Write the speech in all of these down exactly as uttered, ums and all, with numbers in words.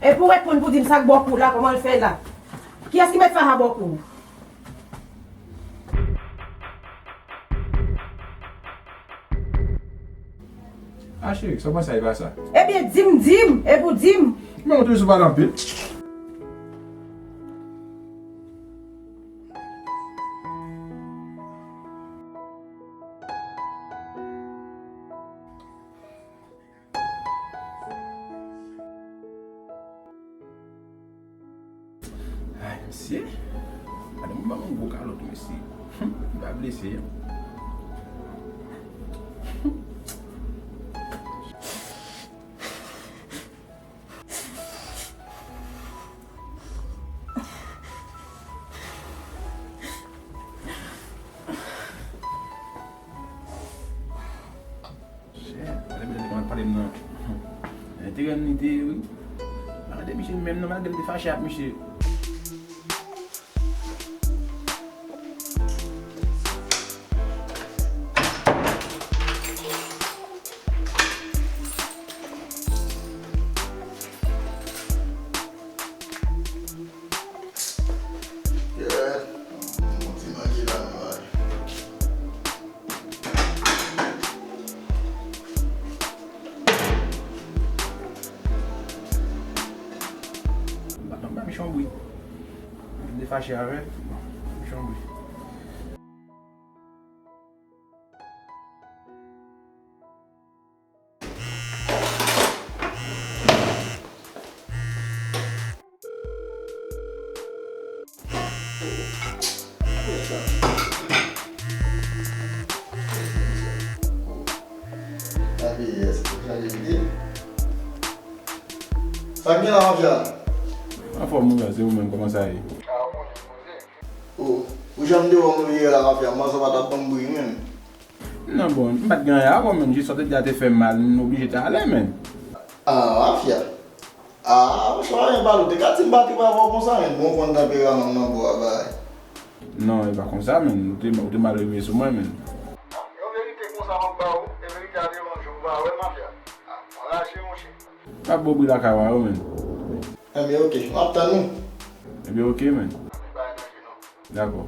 Epi w reponn pou di m sa k bò kou w la, kòman l fè la? Kiyès ki met faja bò kou w? Ah, cheri, sa w panse a Eva sa? Ebyen, di m, di m, epi w di m. Men ou toujou pale anpil. Ay, mesye. Gade m ban m yon gwo kalòt, mesye. Hum, li pa blese, non. Shit, gade bèl li kòmanse pale m nan. Nan enterè m li te ye, wi. Pa gade misye menm non, malgre m te fache ak misye. Yeah. Yon ti manje la, mwen. M pa konn ba Michon bri. M te fache avè l. Michon bri. Sa k gen la, mafya? Anfòm, mon gars, se ou menm, kòman sa ye? O, ou janm te wè m leve la, mafya, m panse w pa t ap ban m bri menm. Non, bon, m pa t gen anyen avè w, menn. Jis sa w te di a te fè m mal, m oblije t ale, menn. Ah, mafya. Ah, monchè, pa gen pale, ou te ka di m pa trip avè w konsa, menn. Bon, w konn tanperaman m nan bò a, bay. Non, e pa konsa, menn. Ou te, ou te mal rive sou mwen, menn. Yon verite konsa m ap ba ou, e verite a deranje w, ou pa wè, mafya. Ah, anraje, monchè. M ap ba w bri lakay w a yo, menn. Enben, oke, m ap tann ou. Enben, oke, menn. Dakò.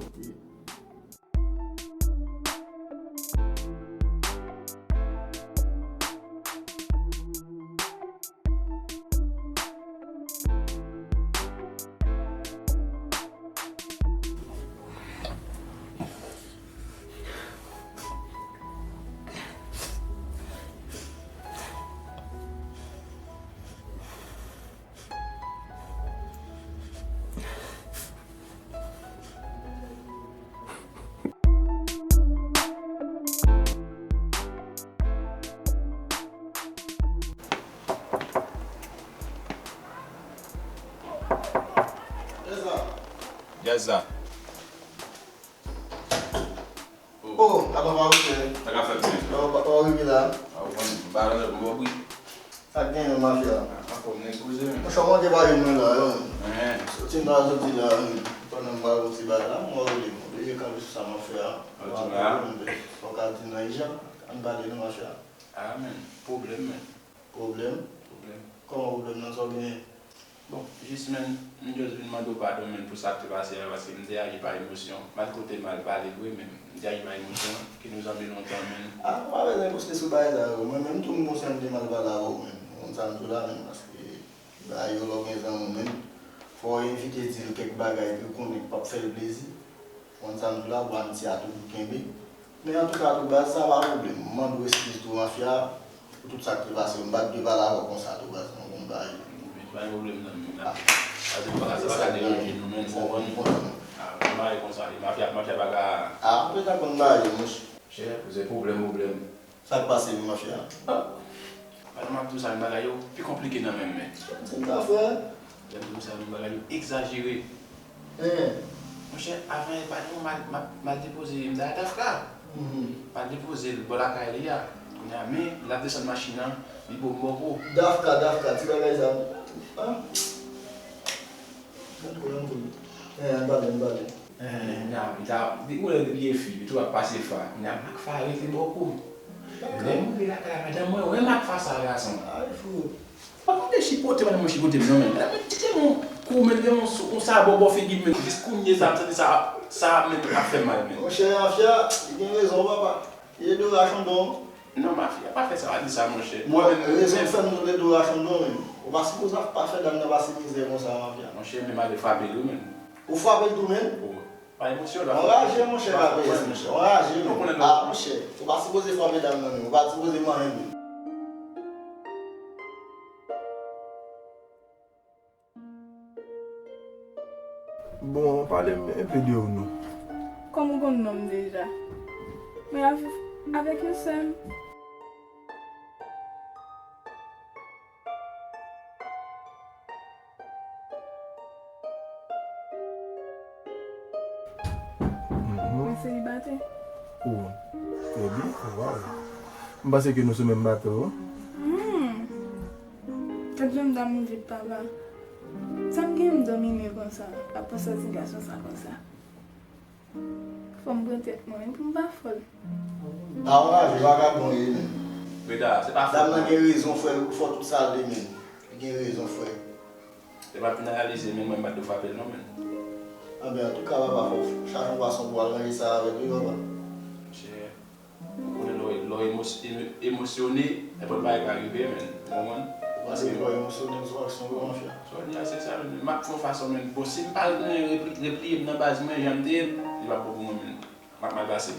Yes, sir. Oh, apa pa ou fè? Sa ka fèt, men? Ou pa rive la. A, ou konn, m pa nan lè pou mwen, wi. Sa k genyen, mafya? Anfòm, nèg poze, men. Monchè, mwen te pale mwen la, yo. Soti m ta soti la, wi. Pandan m pral yon ti bagay la, mwen rele m. Oblije kanpe sou sa m ap fè a. Fò w ka di nan ijan, ann pale non, mafya. A, men, pwoblèm, men. Pwoblèm? Pwoblèm. Kòman pwoblèm nan, sa w genyen? Bon, jis, menn, m just vin mande w padon, menn, pou sa k te pase a, paske m te aji pa emosyon. Mal kote mal pale vre, men m te aji pa emosyon. Ke nou zanmi lontan, menn. A, ou pa bezwen poste sou bagay sa yo. Mwen menm tou, m konsyan m te mal pale avè w, menn. Ou konn sa m di w la, menn, paske bagay yo, lè w gen zanmi w, menn, fò w evite di l kèk bagay ke w konnen k p ap fè l plezi. Konn sa m di w la, pou amiti a toujou kenbe. Men antouka tou baz, sa pa pwoblèm. M mande w eskiz tou, mafya, pou tout sa k te pase. M pa t dwe pale avè w konsa tou baz, non, bon bagay. Pa gen pwoblèm nan menm la. Pase m pa ka, sa pa ka deranje nou, men, ou konprann? A, bon bagay konsa, mafya, mafya pa ka. A, ou gentan konn bagay yo, monchè. Chè, se pwoblèm, pwoblèm. Sa k pase, wi, mafya? A. Pandan m ap di w sa, men bagay yo pi konplike nan men m, men. Sa m di m ta fè? Lè m di w sa, men bagay yo egzajere. Monchè, avan yè, pa gen yon mal, m al depoze, m t al Dafka. M al depoze l bò lakay li a. Kounye a, men, l ap desann machin nan, li bo m bò kou. Dafka, Dafka, ti bagay sa. A? Ann kouri, ann kouri. Ann pale, ann pale. Kounye a, li ta, li konnen depi e fi, li tou ap pase fa. Kounye a, Makfa rete bò kou. Lè m rive lakay la, madanm mwen wè Makfa sa, gason. Ay, fou. Pa mande chipote, pa mande chipote m non, men. Madanm, men, kite m yon kou, men, yon sou, yon sabò bò figi m, men. Jis kounye sa, m santi sa, sa, men, ap fè m mal, men. Monchè, Mafya, li gen rezon, papa. Li ede w rache yon don. Non, Mafya, pa fè sa, pa di sa, monchè. Bon, mwen menm, rezon men fè m tou ede w rache yon don, men. Ou pa sipoze ap pa fè dam nan pase mizè konsa, Mafya. Monchè, men m ale frape l, wi, men. Ou frape l tou, men? Wi. Pa emosyon, la. Anraje, monchè, pa pèse, monchè. Anraje, men. Ah, monchè, ou pa sipoze frape dam nan, men. Ou pa sipoze manyen l, men. Bon, pale m enpe de ou non. Kòm ou konn non m deja. Mwen ap viv avèk yon sè m. Mwen selibatè. Oh, trè byen, waw. M panse ke nou sou menm bato, wi. Hmm. Gad jan m damou vit, papa. Sa m gen m domine konsa, ap pran sòti gason sa konsa. Fò m pran tèt mwen, wi, pou m pa fòl. Anraje, vagabon ye, men. Breda, se pa fòt mwen. Dam nan gen rezon, frè, ou fè tout sa l vle, men. Li gen rezon, frè. Lè m ap fin analize, men mwen m pa t dwe frape l non, men. Anben, antouka, papa, fò w chache yon fason pou w al ranje sa avè l, wi, papa. Monchè, ou konnen lè w, lè w emos-, emo-, emosyone, nenpòt bagay ka rive, men. Ou konprann? Ou panse ke lè w emosyone, ou sou aksyon, wi, monchè. Sonya, se sa, men. M ap fè yon fason, men. Bon, si m pa repliye m nan baz mwen, jan m te ye, li p ap bon pou mwen, men. M ap mal pase.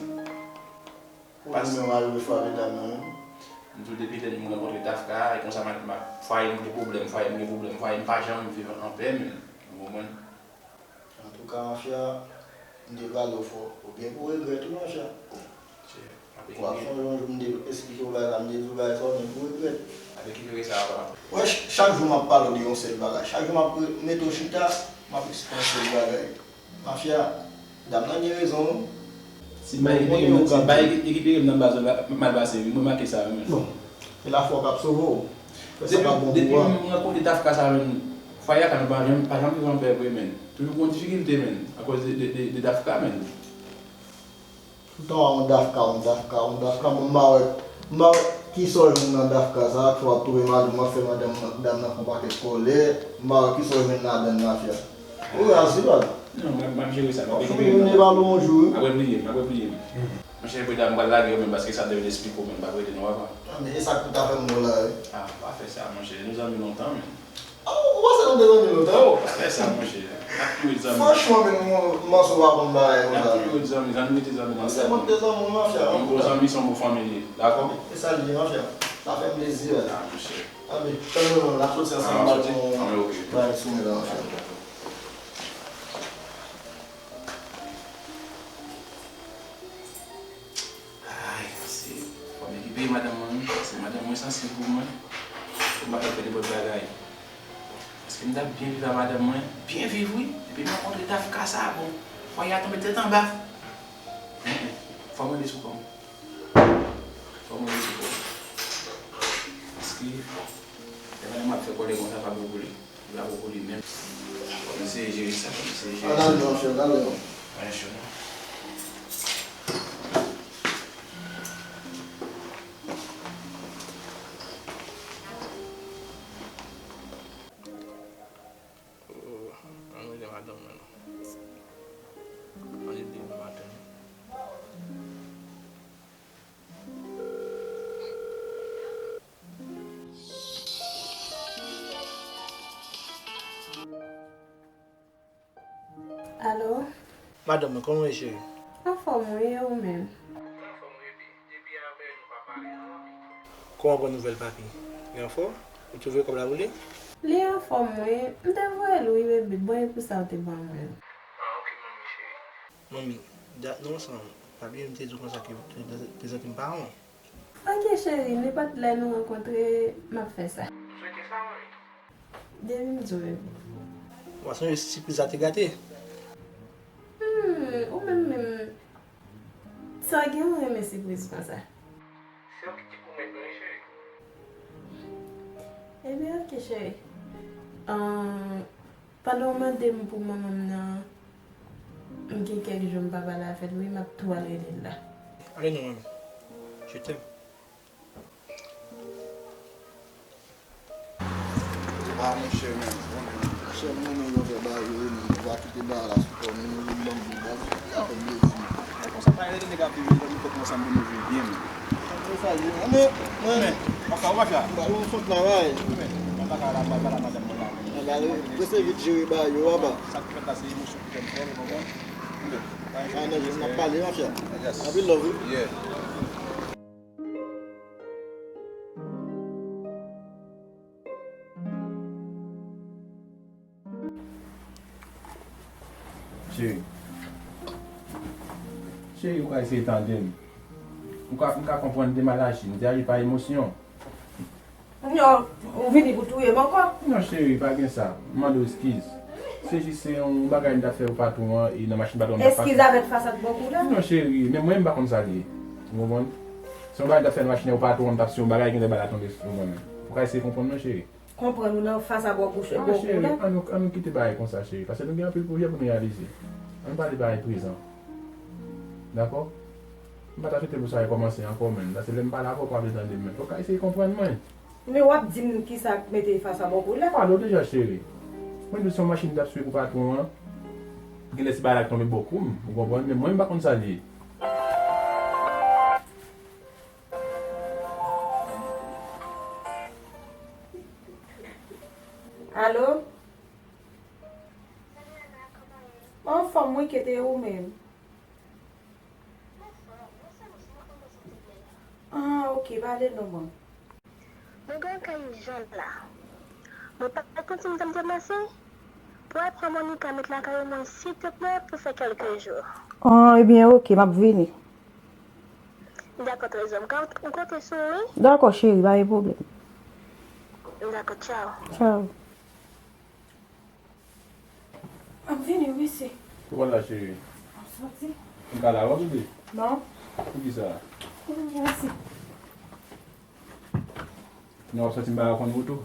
Ou menm ou arive frape dam nan menm? M di w depi lè m rankontre Dafka, e konsa m ap, m ap, fwaye m gen pwoblèm, fwaye m gen pwoblèm, fwaye m pa janm viv an pè, men, ou konprann? Antouka, Mafya, m te pale w fò, ou gen pou regrèt wi, Mafya. Chè, m ap ekipere. W ap sonje yon jou m te esplike w bagay sa, m te di w bagay sa, ou gen pou regrèt. M ap ekipere sa, papa. Wè, ch-, chak jou m ap pale w de yon sèl bagay, chak jou m ap re-, mete w chita, m ap eksplike yon sèl bagay. Mafya, dam nan gen rezon, wi. Si m pa ekipere m nan, si m pa eki-, ekipere m nan baz la, m ap mal pase, wi. Mwen remake sa, wi, men. Bon, se lafwa k ap sove w. Fè sa k ap bon pou ou a. Depi, depi m rankontre Dafka sa, men, fwaye a ka nou pa janm, pa janm viv an pè vre, men. Toujou gon difikilte, men, akoz de, de, de, de Dafka, men. Toutan w a yon Dafka, yon Dafka, yon Dafka, bon, m pa wè, m pa wè kisa w jwenn nan Dafka sa, ke w ap twouve madanm, w ap fè madanm, dam nan fè yon pakèt kòlè, m pa wè kisa w jwenn ladann, Mafya. Ou raz wi, baz. Non, m ap, m ap jere sa, m ap ekipere m. W ap fè yon pale w yon jou wi. M ap repliye m, m ap repliye m. Monchè, Breda, m pral lage w menm, paske sa devyen espliko, men m p ap rete non, papa. Ah, men e sa k pou ta fè m bon la, wi. Ah, pa fè sa, monchè, nou zanmi lontan, men. Oh, ou panse nou te zanmi lontan? Oh, pa fè sa, monchè. N ap toujou zanmi. Franchman, men, m, m panse w pa konn bagay konsa. N ap toujou ret zanmi, zanmi rete zanmi nan. Se mwen ki te zanmi w, Mafya. Yon bon zanmi se yon bon fanmi li ye, dakò? E sa l ye, Mafya. Sa fè m plezi, wi. Ah, monchè. Anben, tann mwen non, n ap soti ansanm, m ap ba nou yon bagay sou men la, Mafya. Ay, se, fò m ekipe madanm mwen, wi. Se madanm mwen sansib pou mwen. Fò m pa fè nenpòt bagay. Paske m t ap byen viv a madanm mwen, byen viv, wi. Epi m rankontre Dafka sa, bon, fwaye a tonbe tèt anba. Fò m rele sou kò m. Fò m rele sou kò m. Paske, lè madanm mwen ap fè kòlè konsa, pa boule. Bravo pou li menm. Fò n eseye jere sa, fò n eseye jere sa. Ann ale non, frè, ann ale non. Anyen cho non. Oh, ann rele madanm mwen non. Ann rele demen maten. Alo? Madanm mwen, kòman w ye, cheri? Anfòm wi, e ou menm? Mwen anfòm wi, epi depi yè apre nou pa pale non, manmi. Kòman pran nouvèl papi? Li anfòm? Ou twouve kòb la pou li? Li anfòm wi. M te voye l wi, bebe. Bon, e pou sa w te ban mwen l. Ah, ok, manmi cheri. Manmi, dat nou ansanm. Pa bliye m te di w konsa ke w te prezante m paran w. Ok, cheri, nenpòt lè nou rankontre, m ap fè sa. M swete sa, manmi. Depi m di w, bebe. W a sonje sipriz la te gate? Hmm, ou menm menm, sa gen w renmen sipriz konsa? Se w ki di pou mèt mwen, cheri. Ebyen, ok, cheri. Ahn, pandan w mande m pou manman m nan, m gen kèk jou m pa pale avè l, wi, m ap tou al rele l la. Ale non, manmi. Je t'aime. Ah, monchè, men, monchè, m renmen jan w fè bagay yo, men, w pa kite bagay la sou kò m, nou vin ban m vin ban m, sa fè m plezi. E konsa, pa rele nèg ap viv, nou tout ansanm pou nou viv byen, men. Konsa, je, men, men, men, papa, ou pa fè a? M ba nou fon travay. Men, mwen pa ka la, m pa la, madanm mwen la, men. Mwen ba nou, prese vit jere bagay yo, papa. Sa k fèt la, se emosyon ki fè m fè l, ou konprann? Men, pa enkyete. Ah, non, je, n ap pale, mafya. Yes. Anpil love, wi. Yeah. Cheri. Cheri, ou ka eseye tande m. Ou ka, m ka konprann m te mal aji. M te aji pa emosyon. Non, ou vini pou touye m ankò? Non, cheri, pa gen sa. M mande w eskiz. Se jis se yon bagay m t ap fè pou patwon an e nan machin patwon an m t ap pase. Eskiz avèk fasad bò kou la? Non, cheri, men mwen m pa konn sa l ye. Ou konprann? Se yon bagay m t ap fè nan machin an pou patwon an, m t ap si yon bagay gen lè bal la tonbe sou mwen menm. Ou ka eseye konprann mwen, cheri? Konprann ou nan fas a bò kouche, bò kou la. Ah, cheri, an nou, an nou kite bagay konsa, cheri. Paske nou gen anpil pwojè pou nou reyalize. An nou pale bagay prezan. Dakò? M pa ta swete pou sa rekòmanse ankò, menn. Paske lè m pale avè w, w pa vle tande m, menn. Fò w ka eseye konprann mwen. Men w ap di m kisa k mete fas a bò kou la? M pale w deja, cheri. Mwen di w se yon machin m t ap swiv pou patwon an. Gen lè se bagay la k tonbe bò kou m, ou konprann? Men mwen, m pa konn sa l ye. Alo? Anfòm wi, Kete, e ou menm? Ah, ok, pale non, bon. Mwen gen yon ka ijan la. Mwen pa konn si m ta deplase. Pou al pran Monica met lakay mwen, silteplè, pou fè kèlke jou. Ah, ebyen, ok, m ap vini. Dakò, trezò. M ka, m konte sou ou, wi. Dakò, cheri, pa gen pwoblèm. Dakò, tchaw. Tchaw. M ap vini, wi, si. Ou pral la, cheri? M ap soti. M ka la avè w, bebe? Non. Poukisa? Mm, mèsi. Non, w ap soti, m pa konn ou tou.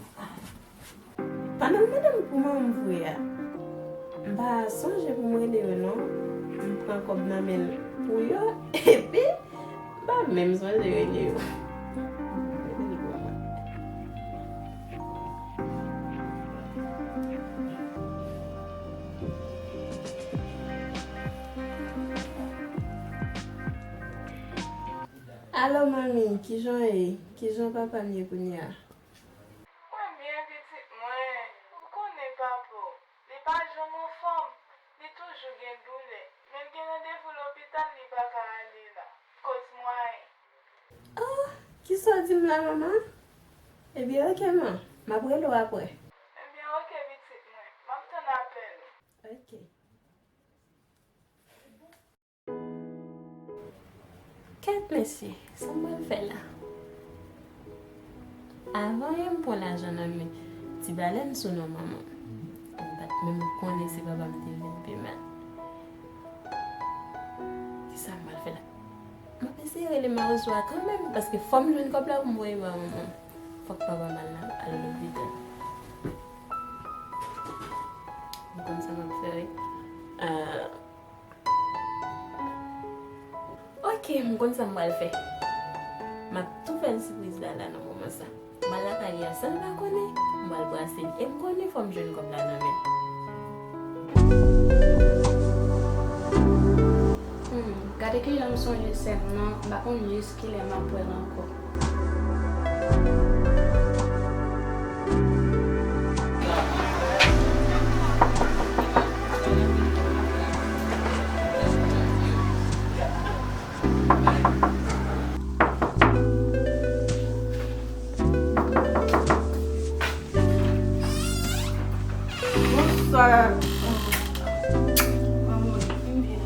Pandan m mande m pou manman m voye a, m pa sonje pou m rele yo non. M pran kòb nan men l pou yo, epi m pa menm sonje rele yo. Alo, manmi, kijan w ye? Kijan papa m ye kounye a? Mwen byen, pitit mwen. Ou konnen papa w, li pa janm anfòm, li toujou gen doulè. Men l gen randevou lopital, li pa ka ale la, koz mwayen. Oh, kisa w di m la, manman? Ebyen, ok, man. M ap rele w apre. Ebyen, ok, pitit mwen. M ap tann apèl ou. Ok. Kèt mesye, sa m pral fè la? Avan yè m pran lajan nan men ti balèn sou non manman m. M pa t menm konnen se papa m te vin pi mal. Kisa m pral fè la? M ap eseye rele Mariswa kanmenm, paske fò m jwenn kòb la pou m voye ba manman m. Fòk papa m al nan, al lopital. M konn sa m ap fè, wi. Ah. Ok, m konn sa m pral fè. M ap tou fè l sipriz la, la nan moman sa. M al lakay li a san l pa konnen, m pral brase l. E m konnen fò m jwenn kòb la nan men l. Hmm, gade kijan m sonje sè m nan, m pa konn jis kilè m ap wè l ankò. Bonswa. Manman, m byen.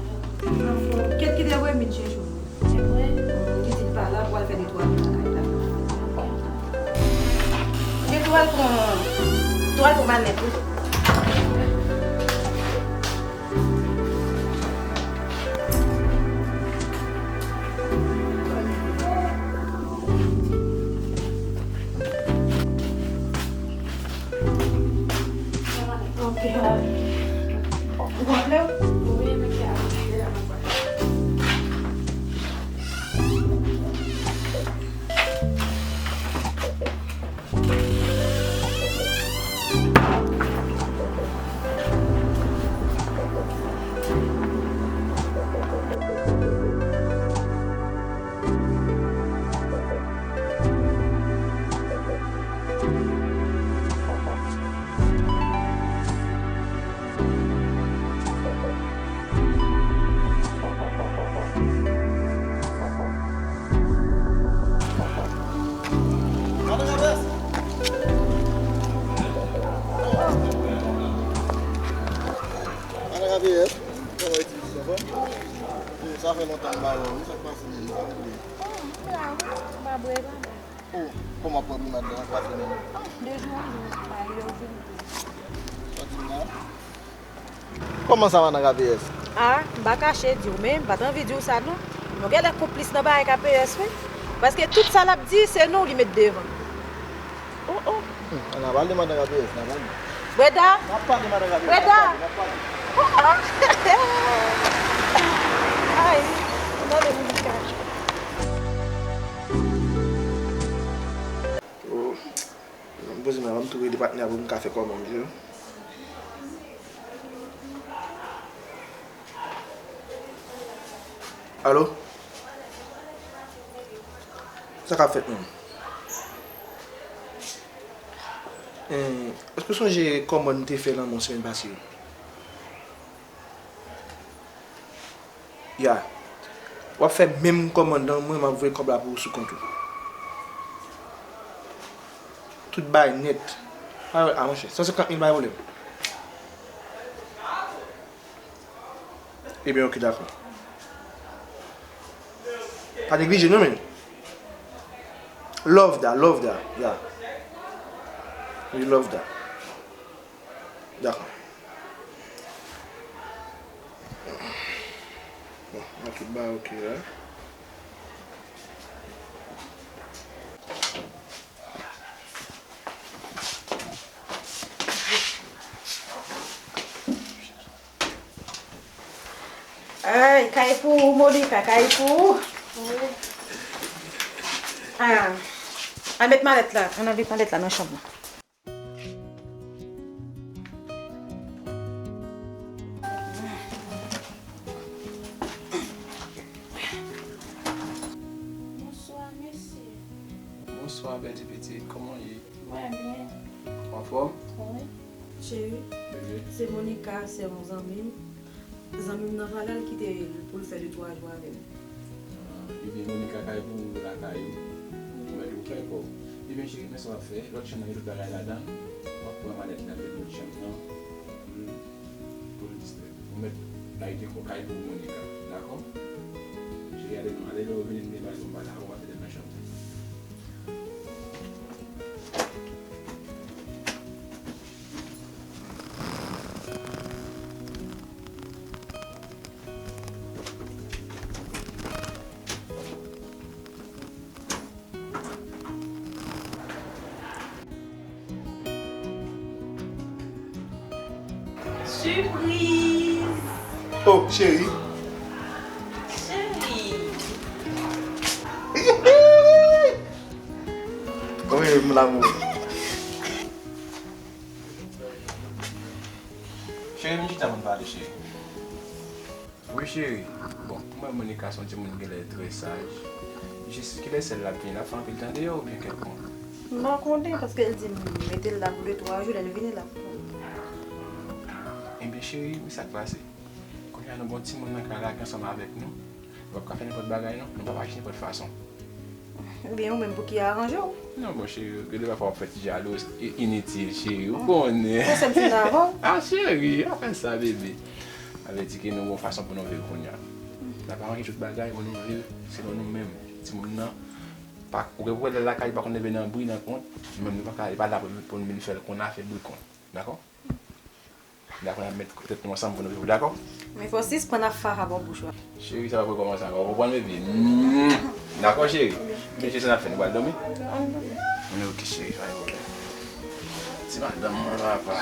Kèt ki te voye m vin chèche w. Se vre? Pitit pa la pou al fè netwayaj lakay la. Pitit ou al pran, ou al pran manèt wi. Ok, ale. Ou konprann? Wi, mwen fè. Lontan m pa wè w, wi, sa k pase menm, sa w vle? Oh, m la, wi. M pa bwè, m pa bwè. Oh, kòman pwoblèm madanm, sa k pase menm? Oh, de jou an jou, m pa rive ou vin. Sa w di m la? Kòman sa va nan K P S? Ah, m pa kache di w, men m pa t anvi di w sa non. Nou gen de konplis nan bagay K P S, wi. Paske tout sa l ap di, se nou li met devan. Oh, oh. Hmm, ann a pale madan Gabriel, ann a pale. Breda! N ap pale madan Gabriel, Breda! N ap pale, n ap pale. Oh, oh. Ay, mande moun ki kache. Oh, m poze m la, ban m tou rele patnè pou m ka fè kòmann yo. Alo? Sa k ap fèt menm? Eh, èske w sonje kòmann m te fè lanmò semèn pase yo? Ya. W ap fè menm kòmann nan, mwen m ap voye kòb la pou ou sou kont ou. Tout bagay nèt. A, a, monchè, san senkant mil pa gen pwoblèm. Ebyen, oke, dakò. Pa neglije non, men. Love Da, love Da, ya. Wi, love Da. Dakò. Bon, mwen tout ba oke la. Ay, kay pou ou, Monica, kay pou ou. Ah, al met malèt la, ann al met malèt la nan chanm nan. Bonswa, mesye. Bonswa, bèl ti pitit. Kòman w ye? Mwen byen. Ou anfòm? Wi. Cheri, bebe, se Monica, se yon zanmi m. Zanmi m nan pale al kite l pou l fè de twa jou avè m. Ah, ebyen, Monica kay pou ou lakay ou. Ou mèt ou fè kò w. Ebyen, cheri, men sa w ap fè. Lòt chanm nan gen tout bagay ladan l. W ap pran malèt la, al met lòt chanm nan. Pou l, pou l distrè. Ou mèt bay dekò kay pou Monica. Dakò? Cheri, ale non, ale lè w vini, m gen bagay pou m pale avè w, w ap tande m nan chanm nan. Sipriz! Oh, cheri. Cheri. Wi, mon amour. Cheri, vin chita pou n pale, cheri. Wi, cheri. Bon, m wè Monica se yon timoun ki genlè trè saj. Jis kilè sè l ap vini? L ap fè anpil tan deyò oubyen kèlkonk? M pa konnen, paske l di m mete l la pou de twa jou, lè l vini, l ap konnen. Ebyen, cheri, men sa k pase. Kounye a nou gen yon timoun nan kay la ki ansanm avèk nou. Ou p ap ka fè nenpòt bagay, non. Nou p ap aji nenpòt fason. Ebyen, ou menm pou ki aranje w? Non, bon, cheri, gen de pafwa w ap fè ti jalouz i-, initil, cheri, ou konnen. Ou se m fin avan w? Ah, cheri, pa fè sa, bebe. Sa vle di ke nou gen yon fason pou nou viv kounye a. N ap aranje tout bagay pou nou viv selon nou menm. Timoun nan, pa, ou gen pou wè l lakay, li pa konn leve nan bri, nan kont. Nou menm, nou pa ka, li pa la pou, pou nou vin fè l konn afè bri kont. Dakò? Dakò, n ap met tèt nou ansanm pou nou viv, dakò? Men fò w sispann ap fafa bò bouch ou a. Cheri, sa p ap rekòmanse ankò. Ou konprann, bebe? Mm. Dakò, cheri? Men se sa n ap fè, nou pral dòmi? Ann dòmi. Men oke, cheri, pa gen pwoblèm. Ti madanm mwen, papa.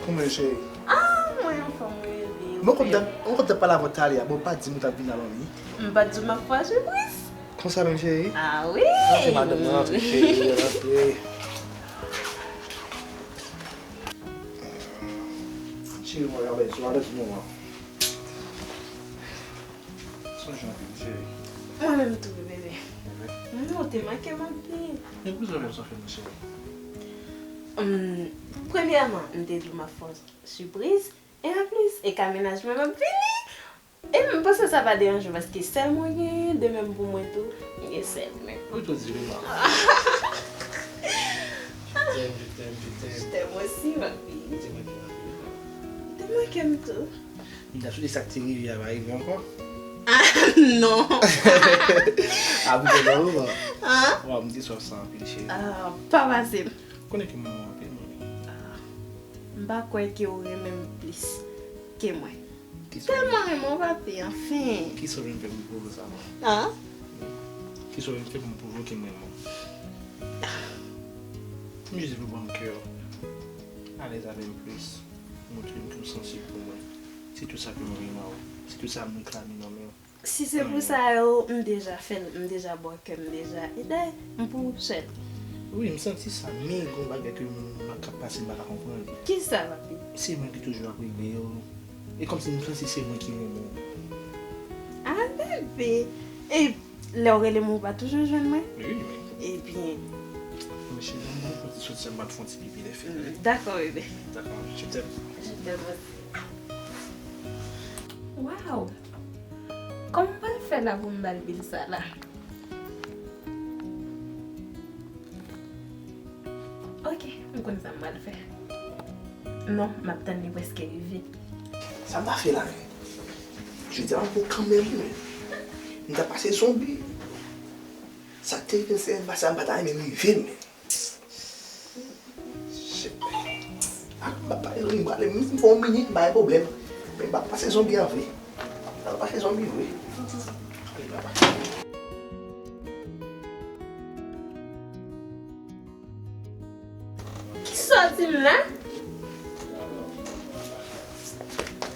Kòman w ye, cheri? Ah, mwen anfòm, wi, bebe. Mwen konn t ap, mwen konn t ap pale avè w talè a, bon, w pa di m ou t ap vin la, manmi. M pa t di w m ap fè w sipriz. Konsa menm, cheri? Ah wi! Rantre, madanm mwen, rantre, cheri, rantre. Cheri, mwen, avè sou alèz moman. Sonje anpil, cheri. Mwen menm tou, bebe. Bebe. Mm, ou te manke m anpil. Men poukisa w menm sa w fè m, cheri? Hum, premyèman, m te di w m ap fè w sipriz. E anplis, e ka mennaj mwen m ap vini. E m panse sa pa deranje w, paske sè mwen gen de menm pou mwen tou. M gen sè mwen. Ou tou di li, man. Je t'aime, je t'aime, je t'aime. Je t'aime aussi, papi. Ou te manke m anpil. Ou te manke m tou. M ta swete sa k te rive a pa rive ankò. Ah, non. Apre nan moman. Hein? Waw, m te swaf sa anpil, cheri. Ah, pa pase m. Konnen ke m renmen w anpil, mami. Ah, m pa kwè ke w renmen m plis ke mwen. Tèlman renmen w, papi, anfen. Kisa w vin fè m pwouve w sa, mwen? Ah? Kisa w vin fè m pwouve w ke m renmen w? M jis vle w ban m kè w. Alèz avè m plis. Montre m ke w sansib pou mwen. Se tout sa ke mwen renmen w. Se tout sa m reklame nan men w. Si se pou sa yo, m deja fè l, m deja ba w kè m deja. E dayè, m pou w sèl. Wi, m santi sa, men gon bagay ke m, m ap pase, m pa ka konprann. Kisa, papi? Se mwen ki toujou ap regle yo. E kòmsi m santi se mwen ki renmen w. Ah, bebe. E lè w rele m, ou pa toujou jwenn mwen? Wi, wi. Ebyen. Mwen cheri, m fon ti soti, m bat fon ti pipi lè fini. Mm, dakò, bebe. Dakò, je t'aime. Je t'aime aussi. Waw! Kòman m pral fè la pou m ba l bil sa la? Ok, m konn sa m pral fè. Non, m ap tann li prèske rive. Sa m ta fè la menm? Jodi a m ap kanmenm wi. M ta pase zonbi. Sa k te rive semèn pase a, m pa ta renmen rive m. Shit. Ah, m ap pase zonbi, m prale, m fè yon minit, m pa gen pwoblèm. Men m ap pase zonbi an vre. M ap pase zonbi vre. Ale, baba. Kisa w di m la?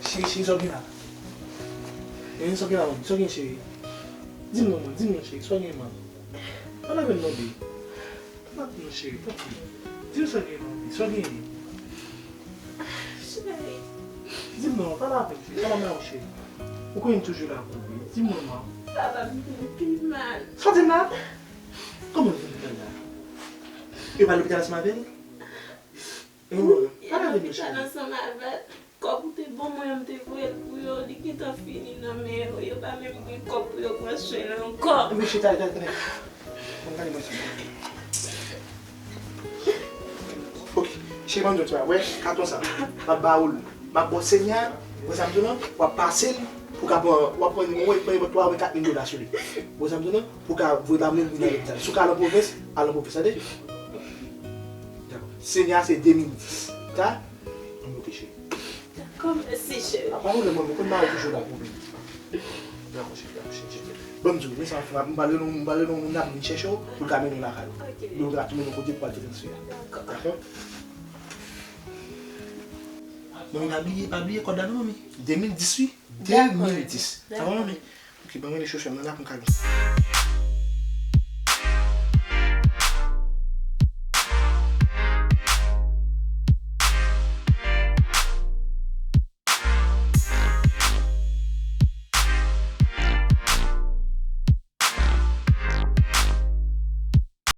Cheri, cheri, sa w gen la? Hein, sa w gen la, mami? Sa w gen, cheri? Di m non, mwen, di m non, cheri, sa w gen, mami? Pale avè m non, baby. Pale avè m non, cheri, tanpri. Di m sa w gen, mami, sa w gen? Cheri. Di m non, pale avè m, cheri, pale avè m, cheri. Ou konnen m toujou la pou ou, baby. Di m non, mami. Papa m vin pi mal. Sa w di m la? Kòman l vin pi mal la? Yo pa lopital ansanm avè l? Yo lopital ansanm avè l. Kòb ou te ban mwen an, m te voye l pou yo, li gentan fini nan men yo. Yo pa menm gen kòb pou yo pran swen l ankò. Ebyen, chita, chita, chita. Bon, gade mwen sa. Ok, cheri, ban m di w ti bagay. Wè, katon sa. M ap ba ou l. M ap ba w Senya. Wè sa m di w lan, w ap pase l, pou ka pran, w ap pran, w ap pran twa oubyen kat mil dola sou li. Wè sa m di w lan, pou ka voye ba moun, moun nan lopital. Si w ka al an pwovens, al an pwovens, tande? Dakò. Senya se de mil dis. Ta? Ann bloke, cheri. Dakò, mèsi, cheri. Apa ou lè mwen, mwen konn mari toujou la pou ou. Dakò, cheri, dakò, cheri, cheri. Bon, m di w, men sa m fè, m pral rele yon, m pral rele yon moun la pou vin chèche w, pou l ka mennen w lakay ou. Ok. Epi ou ka tou mennen w kote pou al fè transfè a. Dakò. Dakò? Manmi, pa bliye, pa bliye kòd la non, manmi. De mil dis, wi. De mil dis. Dakò, manmi. Ok, ban mwen rele chofè m nan la pou m ka vin.